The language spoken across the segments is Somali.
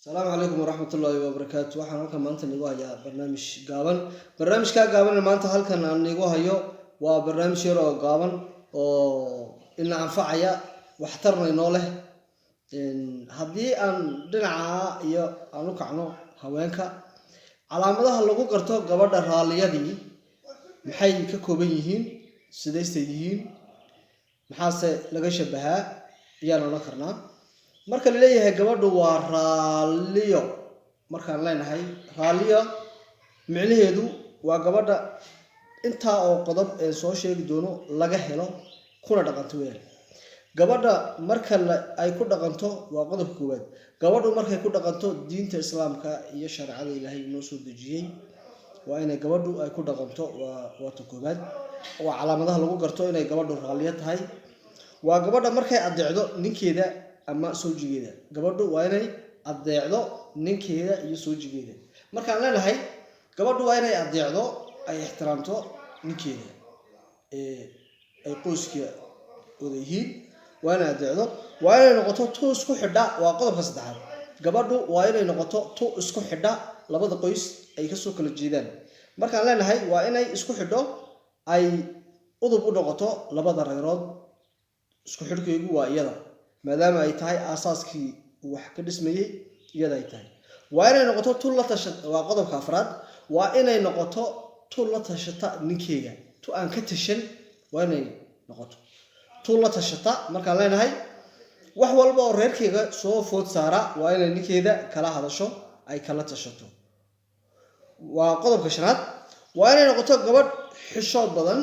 Asalaamu calaykum waraxmatullaahi wabarakaatu. Waxaan halkan maanta nigu hayaa barnaamij gaaban. Barnaamijkaa gaaban maanta halkan aan nigu hayo waa barnaamij yar oo gaaban oo ina anfacaya, waxtarna inoo leh. Haddii aan dhinaca iyo aan u kacno haweenka, calaamadaha lagu garto gabadha raalliyadii maxay ka kooban yihiin, sidaystay yihiin, maxaase laga shabahaa ayaan odhan karnaa. Marka la leeyahay gabadhu waa raalliyo, markaan leenahay raalliyo, micnaheedu waa gabadha intaa oo qodob ee soo sheegi doono laga helo kuna dhaqanto weyaan. Gabadha marka ay ku dhaqanto, waa qodobka koowaad. Gabadhu markay ku dhaqanto diinta Islaamka iyo shareecada Ilaahay inoo soo dejiyey, waa inay gabadhu ay ku dhaqanto. Waa ta koowaad. Waa calaamadaha lagu garto inay gabadhu raalliyo tahay. Waa gabadha markay adeecdo ninkeeda ama sawjigeeda. Gabadhu waa inay adeecdo ninkeeda iyo sawjigeeda. Markaan leenahay gabadhu waa inay adeecdo, ay ixtiraamto ninkeeda ee ay qoyska wada yihiin, waa inay adeecdo. Waa inay noqoto tu isku xidha. Waa qodobka saddexaad. Gabadhu waa inay noqoto tu isku xidha labada qoys ay kasoo kala jeedaan. Markaan leenahay waa inay isku xidho, ay udub u noqoto labada reerood, isku xidhkaygu waa iyada, maadaama ay tahay aasaaskii wax ka dhismayey iyada ay tahay. Waa inay noqoto tu la tasha. Waa qodobka afraad. Waa inay noqoto tu la tashata ninkeega, tu aan ka tashan. Waa inay noqoto tu la tashata. Markaan leenahay wax walba oo reerkeyga soo food saara, waa inay ninkeeda kala hadasho, ay kala tashato. Waa qodobka shanaad. Waa inay noqoto gabadh xishood badan.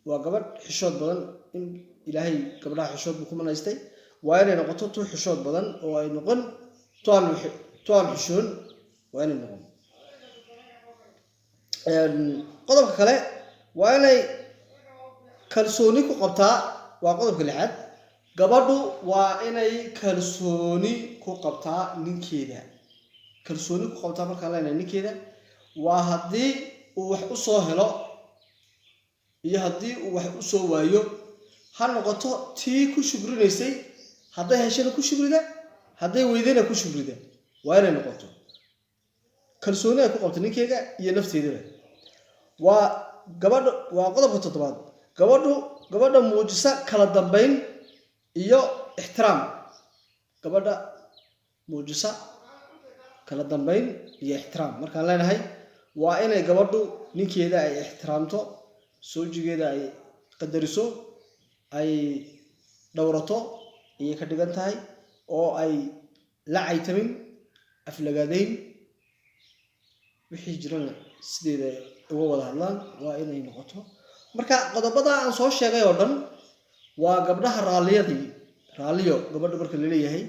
Waa gabadh xishood badan. In Ilaahay gabdhaha xishood buu ku manaystay. Waa inay noqoto tu xishood badan oo ay noqon tu aan xishoon waa inay noqon. Qodobka kale, waa inay kalsooni ku qabtaa. Waa qodobka lixaad. Gabadhu waa inay kalsooni ku qabtaa ninkeeda. Kalsooni ku qabtaa markaan leenahay ninkeeda, waa haddii uu wax u soo helo iyo haddii uu wax u soo waayo, ha noqoto tii ku shukrinaysay. Hadday heshana ku shukrida, hadday weydana ku shukrida. Waa inay noqoto kalsooni ay ku qabto ninkeega iyo nafteedaba. Waa gabadha, waa qodobka toddobaad. Gabadhu, gabadha muujisa kala dambeyn iyo ixtiraam. Gabadha muujisa kala dambeyn iyo ixtiraam markaan leenahay, waa inay gabadhu ninkeeda ay ixtiraamto, sawjigeeda ay qadariso, ay dhowrato ayay ka dhigan tahay, oo ay la caytamin, aflagaadayn, wixii jirana sideeda uga wada hadlaan waa inay noqoto. Marka qodobada aan soo sheegay oo dhan waa gabdhaha raalliyadii. Raalliyo gabadha marka laleeyahay,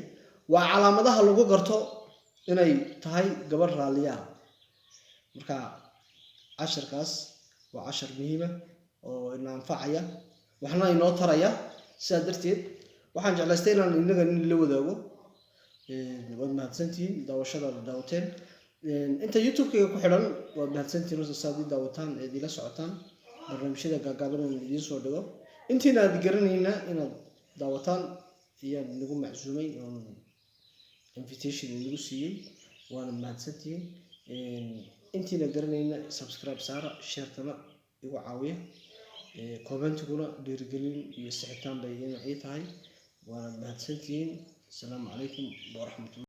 waa calaamadaha lagu garto inay tahay gabadh raalliya ah. Marka casharkaas waa cashar muhiima oo ina anfacaya, waxna inoo taraya. Sidaa darteed waxaan jeclaystay inaan inaga nin la wadaago. Waad mahadsantihiin daawashadaada daawateen. Inta YouTube-kayga ku xidhan, waad mahadsantihiin horta saad ii daawataan eed ila socotaan barnaamijyada gaagaaban aan idiin soo dhigo. Intiina aad garanayna inaad daawataan ayaan nagu macsuumay oon invitation inagu siiyey, waana mahadsantihiin. Intiina garanayna, subscribe saara, share-tana igu caawiya, comment-iguna dhiirigelin iyo sixitaan bay ii tahay. Waana mahadsantihiin. Asalaamu calaykum waraxmatullah.